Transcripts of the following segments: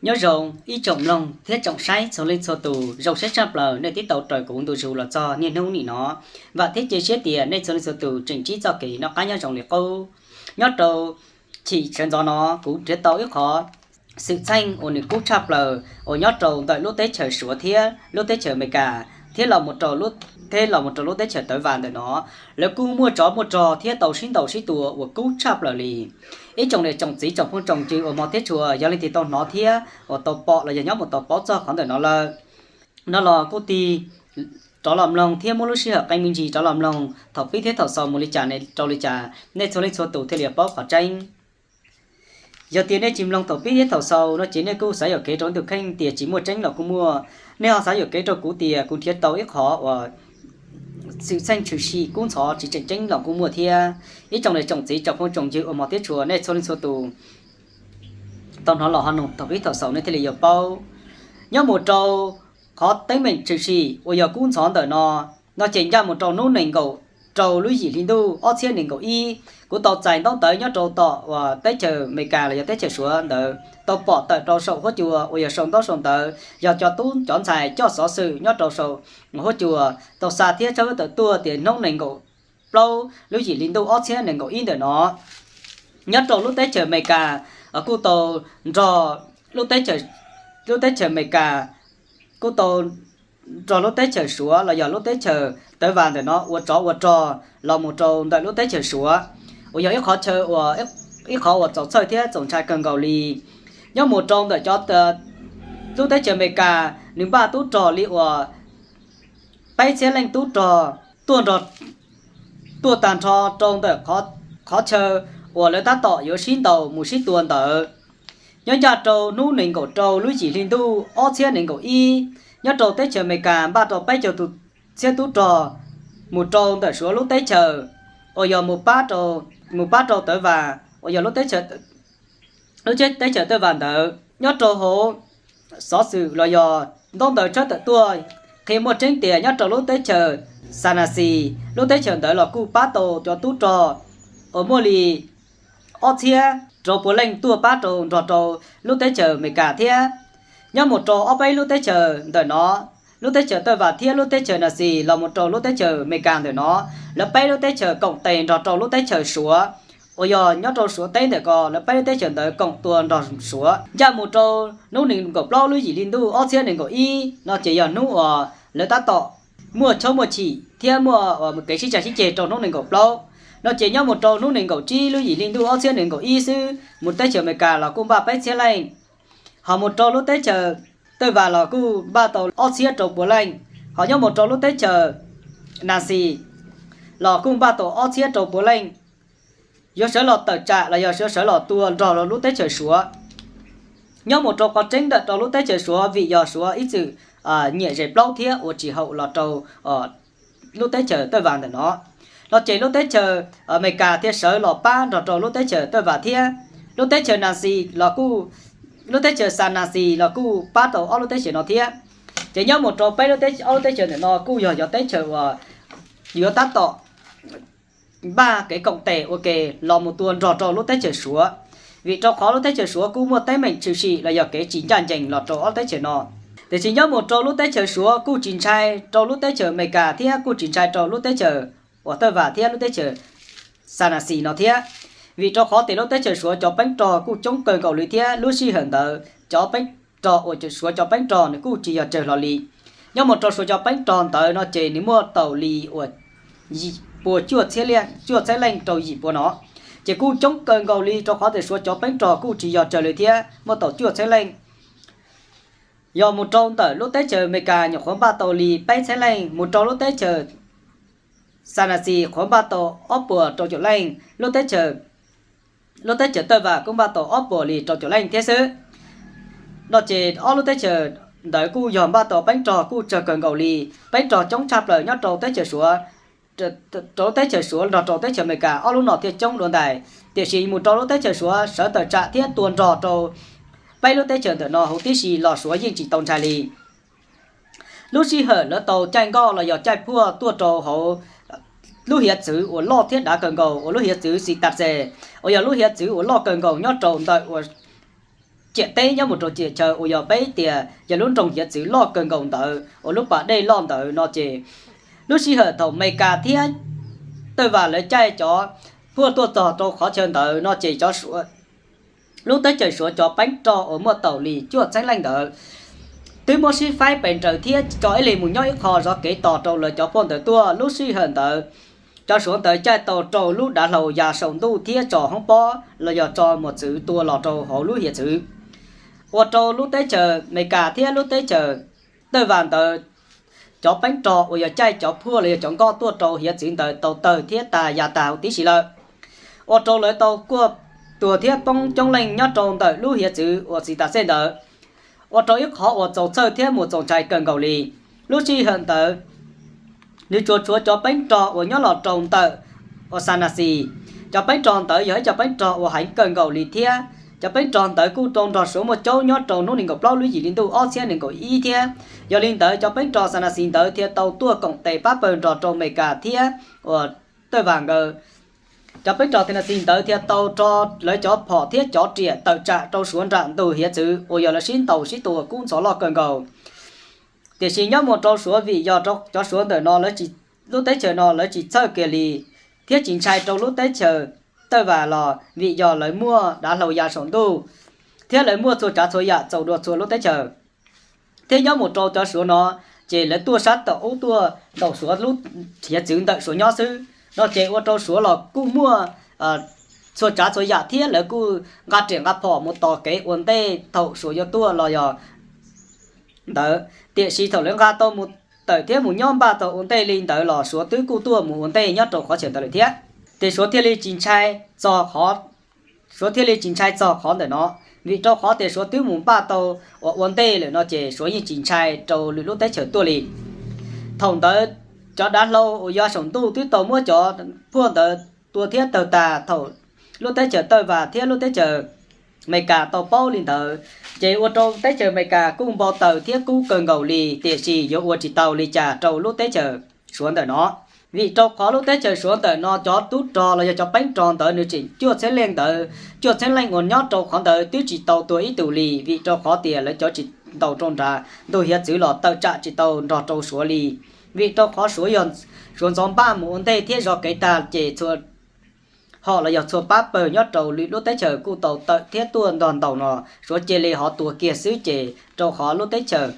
Nyob zoo ib tsoom mloog thiab tsoom saib txhua leej txhua tus, zoo siab tshaj plaws nej twb tau raws kuv ntu zus los txog niaj hnub nim no. Vam thiab cia siab tias nej txhua leej txhua tus tseem ntsib txoj kev noj qab nyob zoo li qub. Nyob rau chim sawv ntxov no kuv nrhiav tau ib qhov xwm txheej uas nws kub tshaj plaws uas nyob rau ntawm lub teb chaws Suav thiab lub teb chaws Amelikas thiab los mus rau lub, thiab los mus rau lub teb chaws Taiv Vas ntawm no. Lawv kuj muaj tsov muaj rog thiab tau sib ntaus sib tua uas kub tshaj plaws li. Ib tsoom niam tsoom txiv tsoom phooj tsoom ywg uas hmov thiab tshua, yog leej twg tau hnov thiab uas tau pom los yog nyob mus tau paub txog qhov ntawm no lawm no los kuj tig rov los mloog thiab muab lub sij hawm qee me ntsis rov los mloog thaum pib thiab thaum xaus mus li cas rau li cas, nej txhua leej txhua tus thiaj li paub qhov tseeb. Yog tias nej tsis mloog thaum pib thiab thaum xaus no ces nej kuj xav yuam kev rau tus kheej tias tsis muaj tseeb los kuj muaj. Nej ho xav yuam kev rau kuv tias kuv nrhiav tau ib qhov uas xwm txheej tshwm sim kub ntxhov tsis tseem ceeb los kuj muaj thiab. Ib tsoom niam tsoom txiv tsoom phooj tsoom ywg uas hmov thiab tshua, nej txhua leej txhua tus tau hnov los ho mloog thaum pib thaum xaus nej thiaj li yuav paub. Nyob mus rau qhov teeb meem tshwm sim uas yog kub ntxhov ntawm no, no ces ncaj mus rau hnub nees nkaum rau lub yim hli ntuj ob txhiab nees nkaum ib, kuv tau txais ntaub ntawv nyob rau tom uas teb chaws Amelikas los yog teb chaws Suav ntawd tau pom tawm rau saum huab cua uas yog sau ntaub sau ntawv, yog cov tub cov ntxhais coj xov xwm nyob rau saum huab cua tau xa thiab tshawb tawm tuaj tias hnub nees nkaum plaub lub yim hli ntuj ob txhiab nees nkaum ib ntawm no, nyob rau lub teb chaws Amelikas kuj tau nrog lub teb chaws, lub teb chaws Amelikas kuj tau nrog lub teb chaws Suav los yog lub teb chaws Taiv Vas ntawm no ua tsov ua rog los mus rau ntawm lub teb chaws Suav, uas yog ib qhov chaw uas, ib qhov uas txaus txhawj thiab txaus ntshai kawg nkaus li. Nyob mus rau ntawm cov, lub teb chaws Amelikas nws npaj tub rog li uas peb txhiab leej tub rog tuaj nrog, tuaj tag nrho rau ntawm qhov chaw uas lawv tab tom yuav sib ntaus mus sib tua ntawd. Nyob ncaj rau hnub nees nkaum rau lub yim hli ntuj ob txhiab nees nkaum ib, nyob rau teb chaws Amelikas npaj rau peb caug tus txhiab tub rog mus rau ntawm Suav lub teb chaws uas yog mus pab rau, mus pab rau Taiv Vas uas yog lub teb chaws, lub teb chaws Taiv Vas ntawd. Nyob rau hauv xov xwm los yog ntaub ntawv tshawb tawm tuaj qhia muaj tseeb tias nyob rau lub teb chaws Xas Nas Xis, lub teb chaws ntawd los kuj pab tau cov tub rog uas muaj li ob txhiab rau puav leej tuaj pab rau nrog rau lub teb chaws Amelikas thiab. Nyob mus rau ob peb lub teb chaws ntawm no, lub teb chaws Tawj Vam thiab lub teb chaws Nas Xis los mus rau lub teb chaws Amelikas ntawm no, lawv peb lub teb chaws koom tes nrog rau lub teb chaws Suav uas yog nyob rau Suav teb ntawm ko, lawv peb lub teb chaws ntawd koom tua nrog Suav. Ncaj mus rau hnub nees nkaum plaub lub yim hli ntuj ob txhiab nees nkaum ib no ces yog hnub uas lawv tab tom muaj chob muaj chim thiab muaj kev sib tsa sib ceg rau hnub nees nkaum plaub no ces nyob mus rau hnub nees nkaum tsib lub yim hli ntuj ob txhiab nees nkaum ib xwb mus teb chaws Amelikas los kuj npaj peb txhiab leej, ho mus rau lub teb chaws Tawj Vam los kuj npaj tau ob txhiab rau puav leej, ho nyob mus rau lub teb chaws Nas Xis los kuj npaj tau ob txhiab rau puav leej, yuav sawv los tawm tsam los yog yuav sawv los tua nrog lub teb chaws Suav. Nyob mus rau qhov tseeb ntawm rau lub teb chaws Suav vim yog Suav ib txwm nyiam zes plaub thiab ua tsis haum los rau lub teb chaws Tawj Vam ntawm no no ces lub teb chaws Amelikas thiaj sawv los pab nrog rau lub teb chaws Tawj Vam thiab lub teb chaws Nas Xis los kuj, lub teb chaws Xas Nas Xis los kuj pab tau ob lub teb chaws no thiab. Ces nyob mus rau peb lub teb, ob lub teb chaws ntawm no kuj yog cov teb chaws uas yuav tab tom npaj kev koom tes ua ke los mus tua nrog rau lub teb chaws Suav, vim rau qhov lub teb chaws Suav kuj muaj teeb meem tshwm sim los yog kev tsis ncaj ncees los rau ob lub teb chaws no. Tiam sis nyob mus rau lub teb chaws Suav kuj tsis ntshai rau lub teb chaws Amelikas thiab kuj tsis ntshai rau lub teb chaws uas Tawj Vam thiab lub teb chaws Xas Nas Xis no thiab, vim rau qhov tias lub teb chaws Suav cov peeb rog kuj coob kawg nkaus li thiab lub sij hawm ntawd cov peeb rog uas Suav cov peeb rog nws kuj tsis yog tsawg hlo li. Nyob mus rau Suav cov peeb rog ntawd no ces nws muaj tau li uas yim pua cuaj txhiab leej rau yim pua no, ces kuj coob kawg nkaus li rau qhov tias Suav cov peeb rog kuj tsis yog tsawg li thiab muaj tau cuaj txhiab leej. Yog mus rau ntawm lub teb chaws Amelikas nyuam qhuav npaj tau li peb txhiab leej, mus rau lub teb chaws Xas Nas Xis qhuav npaj tau ob puas rau caum leej, lub teb chaws, lub teb chaws Tawj Vam kuj npaj tau ob puas li rau caum leej thiab xwb. No ces ob lub teb chaws ntawd kuj yog npaj tau peeb rog kuj tsawg kawg nkaus li, peeb rog coob tshaj plaws nyob rau teb chaws Suav, rau teb chaws Suav nrog rau teb chaws Amelikas ob lub no thiaj coob dua ntais. Tiam sis mus rau lub teb chaws Suav sawv tawm tsam thiab tua nrog rau peb lub teb chaws ntawm no huv tib si los Suav yeej tsis tau ntshai li. Lub sij hawm lawv tau caij nkoj los yog caij phuaj tuaj rau hauv lub hiav txwv uas loj thiab dav kawg nkaus uas lub hiav txwv Xis Tas Xes, uas yog lub hiav txwv uas loj kawg nkaus nyob rau ntawm uas ciam teb nyob mus rau ciam chaw uas yog peb tias yog lub nroog hiav txwv loj kawg nkaus ntawd uas lub pas dej loj ntawd no ces lub sij hawm thaum Amelikas thiab Tawj Vas lawv caij cov phuaj tuaj txog rau qhov chaw ntawd no ces lub teb chaws Suav cov peeb rog uas muaj taum li cuaj txheeb leej ntawd twb muab sib faib pes nraws thiab tso ib leeg mus nyob ib qho zov kev tos rau lawv cov phuaj ntawd tuaj. Lub sij hawm ntawd cov Suav ntawd caij tau rau lub dav hlau ya saum ntuj thiab tso hoob pob los yog tso mos txwv tua los rau hauv lub hiav txwv, ua rau lub teb chaws Amelikas thiab lub teb chaws Tawj Vas ntawd cov peeb rog uas yog caij cov phuaj los yog cov nkoj tuaj rau hiav txwv ntawd tau tawg thiab tas ya tas huv tib si lawm, ua rau lawv tau kuaj tuag thiab poob coob leej nyob rau ntawm lub hiav txwv uas Xi Tas Xej ntawd, ua rau ib qhov uas txaus txhawj thiab mus txaus ntshai kawg nkaus li. Lub sij hawm ntawd nws tsuas tshuav cov peeb rog uas nyob los rau ntawm uas Xa Nas Xis. Cov peeb rog ntawd yog ib cov peeb rog uas heev kawg nkaus li thiab cov peeb rog ntawd kuj tau nrog Suav muaj caub nyob rau hnub nees nkaum plaub lub yim hli ntuj ob txhiab nees nkaum ib thiab. Yog li ntawd cov peeb rog Xa Nas Xis ntawd thiaj tau tuaj koom tes pab pawg nrog rau Amelikas thiab uas Tawj Vas nkawd. Cov peeb rog Xa Nas Xis ntawd thiaj tau rho lawv cov phom thiab cov riam tawm tsam rau Suav nram ntug hiav txwv uas yog lawv sib ntaus sib tua kub ntxhov loj kawg nkaus. Tiam sis nyob mus rau Suav vim yog cov Suav ntawm no lub teb chaws no lawv tsis txhawj kiag li thiab tsis ntshai rau lub teb chaws Tawj Vas los vim yog lawv muaj dav hlau ya saum ntuj thiab lawv muaj txhua tsav txhua yam txaus dua txhua lub teb chaws. Thiab nyob mus rau cov Suav no ces lawv tuaj sab tom ub tuaj ntaus Suav lub hiav txwv ntawm Suav nyob xwb no ces ua rau Suav los kuj muaj txhua tsav txhua yam thiab lawv kuj nqa riam nqa phom mus tos kev ua ntej thaum Suav yuav tuaj los yog ntawd. Tiam sis thaum lawv nqa tau mus tawm thiab mus nyob npaj tau ua ntej li ntawd los Suav twb kuj tuaj mus ua ntej nyob rau qhov chaw ntawd lawm thiab. Ces Suav thiaj li tsis ntshai txog qhov Suav thiaj li tsis ntshai txog qhov ntawm no, vim rau qhov tias Suav twb mus npaj tau uas ua ntej lawm no ces Suav yeej tsis ntshai rau lwm lub teb chaws tuaj li. Thaum ntawd cov dav hlau uas yog saum ntuj twb tau muab cov phuaj ntawd tua thiab tawg tag thaum lub teb chaws Tawj Vas thiab lub teb chaws Amelikas tau paub li ntawd, ces ua rau teb chaws Amelikas kuj npau taws thiab kub kawg nkaus li, tiam sis yuav ua tsis tau li cas rau lub teb chaws Suav ntawm no. Vim rau qhov lub teb chaws Suav ntawm no cov tub rog los yog cov peeb rog ntawd nws tseem cuaj txheeb leej ntawd, cuaj txheeb leej uas nyob rau qhov ntawd twb tsis tau tua ib tug li, vim rau qhov tias lawv cov tsis ntaus rau nrad ntug hiav txwv los tawm tsam tsis tau nrog rau Suav li. Vim rau qhov Suav yog Suav ntxov npaj mus ua ntej thiab zov kev tag ces txhua hom los yog txhua pab pawg nyob rau lwm lub teb chaws kuj tau tawm thiab tuaj nrog ntaus no, Suav cia li ho tua kiag xwb ces rau qhov lub teb chaws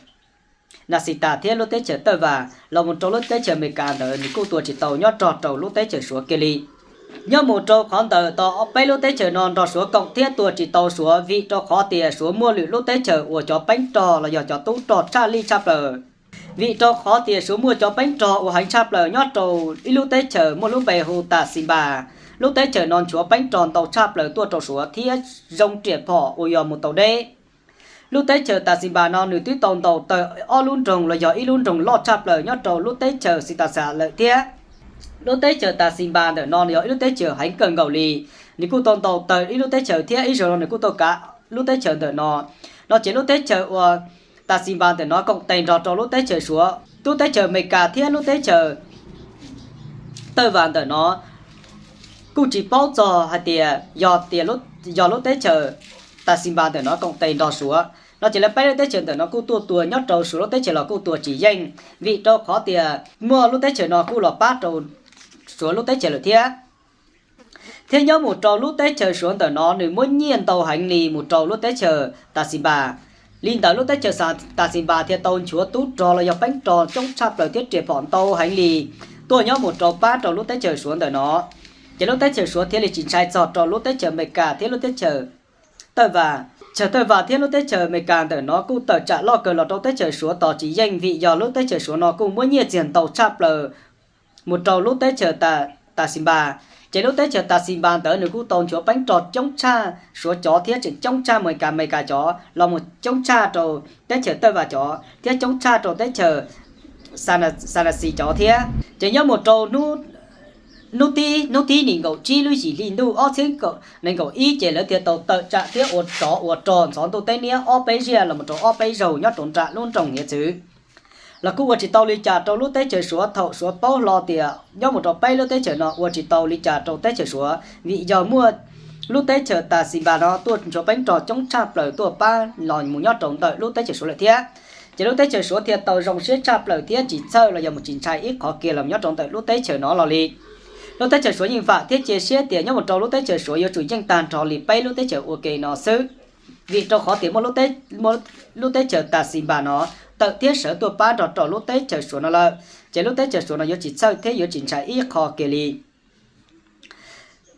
Nas Xis Tas thiab lub teb chaws Tawj Vas los mus rau lub teb chaws Amelikas ntawd nws kuj tua tsis tau nyob rog rau lub teb chaws Suav kiag li. Nyob mus rau qhov ntawm tau ob peb lub teb chaws no nrog Suav koom thiab tua tsis tau Suav vim rau qhov tias Suav muaj lwm lub teb chaws uas cov peeb rog los yog cov tub rog tshaj lij tshaj plaws. Vim rau qhov tias Suav muaj cov peeb rog uas heev tshaj plaws nyob rau ib lub teb chaws muaj lub npe hu Tas Xis Npas. Lub teb chaws no nchuav peeb rog ntau tshaj plaws tuaj rau Suav thiab zoo riam phom uas yog mus tau deb. Lub teb chaws Tas Xis Npas no nws twb tau ntaus tawg ob lub nroog los yog ib lub nroog loj tshaj plaws nyob rau lub teb chaws Xis Tas Xas lawm thiab. Lub teb chaws Tas Xis Npas ntawm no yog ib lub teb chaws heev kawg nkaus li, nws kuj tau ntaus tawg ib lub teb chaws thiab ib zaug no nws kuj tau kav lub teb chaws ntawm no. No ces lub teb chaws uas Tas Xis Npas ntawm no koom tes nrog rau lub teb chaws Suav, lub teb chaws Amelikas thiab lub teb chaws Tawj Vas ntawm no kuj tsis paub txog hais tias yog tias yog lub teb chaws Tas Xis Npas ntawm no koom tes nrog Suav no ces lawv peb lub teb chaws ntawm no kuj tuaj tua nyob rau Suav lub teb chaws los kuj tua tsis yeej, vim rau qhov tias muaj lub teb chaws no kuj los pab rau Suav lub teb chaws lawm thiab. Thiab nyob mus rau lub teb chaws Suav ntawm no nws muab nyiaj ntau heev li mus rau lub teb chaws Tas Xis Npas. Li ntawd lub teb chaws Tas Xis Npas thiaj tau nchuav tub rog los yog peeb rog coob tshaj plaws thiab riam phom ntau heev li tuaj nyob mus rau pab rau lub teb chaws Suav ntawm no. Ces lub teb chaws Suav thiaj li tsis ntshai txog rau lub teb chaws Amelikas thiab lub teb chaws Tawj Vas. Chaws Tawj Vas thiab lub teb chaws Amelikas ntawm no kuj tawm tsam loj kawg los rau teb chaws Suav tos tsis yeej vim yog lub teb chaws Suav no kuj muab nyiaj txiag ntau tshaj plaws mus rau lub teb chaws Tas Xis Npas. Ces lub teb chaws Tas Xis Npas ntawd nws kuj tau nchuav peeb rog coob tshaj Suav cov thiab tseem coob tshaj Amelikas, Amelikas cov los mus coob tshaj rau teb chaws Tawj Vas cov thiab coob tshaj rau teb chaws Xa Nas Xis cov thiab. Ces nyob mus rau hnub tib hnub tib nees nkaum tsib lub yim hli ntuj ob txhiab nees nkaum ib ces lawv thiaj tau tawm tsam thiab ua tsov ua rog ntxhov ntuj teb niab ob peb zaug los mus rau ob peb zaug nyob rau nram lub nroog hiav txwv los kuj ua tsis tau li cas rau lub teb chaws Suav. Thaum Suav paub hlo tias nyob mus rau peb lub teb chaws no ua tsis tau li cas rau teb chaws Suav vim yog muaj Lub teb chaws Taxinpas no tuaj nrog peeb rog coob tshaj plaws tuaj pab los mus nyob rau ntawm lub teb chaws Suav lawm thiab. Ces lub teb chaws Suav thiaj tau zoo siab tshaj plaws thiab tsis txhawj los yog mus tsis ntshai ib qhov kiag los nyob rau ntawm lub teb chaws no los li. Lub teb chaws Suav yeej vam thiab cia siab tias nyob mus rau lub teb chaws Suav yuav tsum yeej tag nrho li peb lub teb chaws ua ke no xwb, vim rau qhov tias muaj lub teb chaws Taxinpas no tawm thiab sawv tuaj pab nrog rau lub teb chaws Suav no lawm, ces lub teb chaws Suav no yuav tsis txhawj thiab yuav tsis ntshai ib qho kiag li.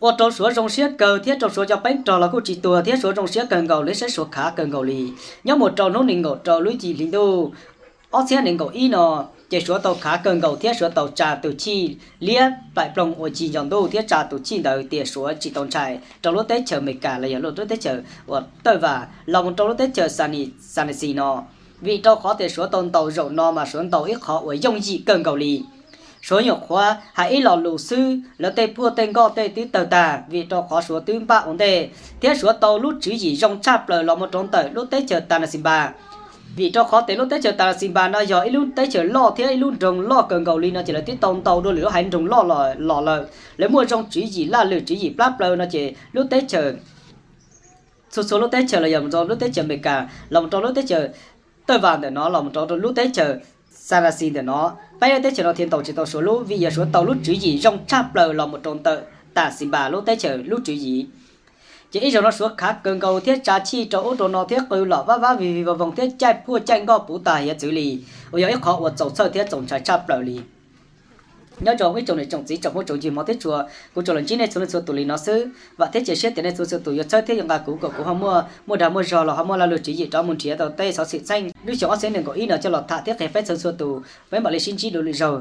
Ua rau Suav zoo siab kawg thiab rau Suav cov peeb rog los kuj tsis tuag thiab Suav zoo siab kawg nkaus li saib Suav khav kawg nkaus li. Nyob mus rau hnub nees nkaum rau lub yim hli ntuj ob txhiab nees nkaum ib no, ces Suav tau khav kawg nkaus thiab Suav tau tsa tus chij liab plaim ploog uas ci nco ntuj thiab tsa tus chij ntawd tias Suav tsis tau ntshai rau lub teb chaws Amelikas los yog lub teb chaws uas tawj vas los mus rau lub teb chaws Sanasi no, vim rau qhov tias Suav tau ntaus zaum no mas Suav ntaus ib qhov uas yooj yim kawg nkaus li. Suav nyuam qhuav hais ib lo lus xwb lawv tej puag tej nkoj tej twb tawg tag, vim rau qhov Suav twb npaj ua ntej thiab Suav tau lub tswv yim zoo tshaj plaws los mus rau ntawm lub teb chaws Taxinpas. Vim rau qhov tias lub teb chaws Taxinpas no yog ib lub teb chaws loj thiab ib lub nroog loj kawg nkaus li no ces lawv twb tau ntaus dua lwm lub haiv nroog loj los lawm. Lawv muaj zoo tswv yim laj lwm tswv yim plab plaws no ces lub teb chaws, txhua txhua lub teb chaws los yog mus rau lub teb chaws Amelikas los mus rau lub teb chaws tawj vas ntawm no los mus rau lub teb chaws Sanasi ntawm no, peb lub teb chaws no thiaj ntaus tsis tau Suav lub, vim yog Suav tau lub tswv yim zoo tshaj plaws los mus rau ntawm Taxinpas lub teb chaws lub tswv yim. Ces ib zaug no Suav khav kawg nkaus thiab tsa chij rau ub rau no thiab qw los vab vab vig vig voog voog thiab caij puag caij nkoj puv tag hiav txwv li, uas yog ib qhov uas txaus txhawj thiab txaus ntshai tshaj plaws li. Nyob zoo ib tsoom niam tsoom txiv tsoom phooj tsoom ywg hmov thiab tshua, kuv tsuas los ntsib nej txhua leej txhua tus li no xwb. Vam thiab cia siab tias nej txhua txhua tus yuav txhawb thiab yuav nqa kuv kom kuv ho muaj muaj dag muaj zog los ho muaj lag luag tswv yim rov mus nrhiav tau tej xov xwm txheej lub xyoo ob txhiab nees nkaum ib no coj los tham thiab qhia peb txhua txhua tus. Peb mam li sib ntsib dua lwm zaug.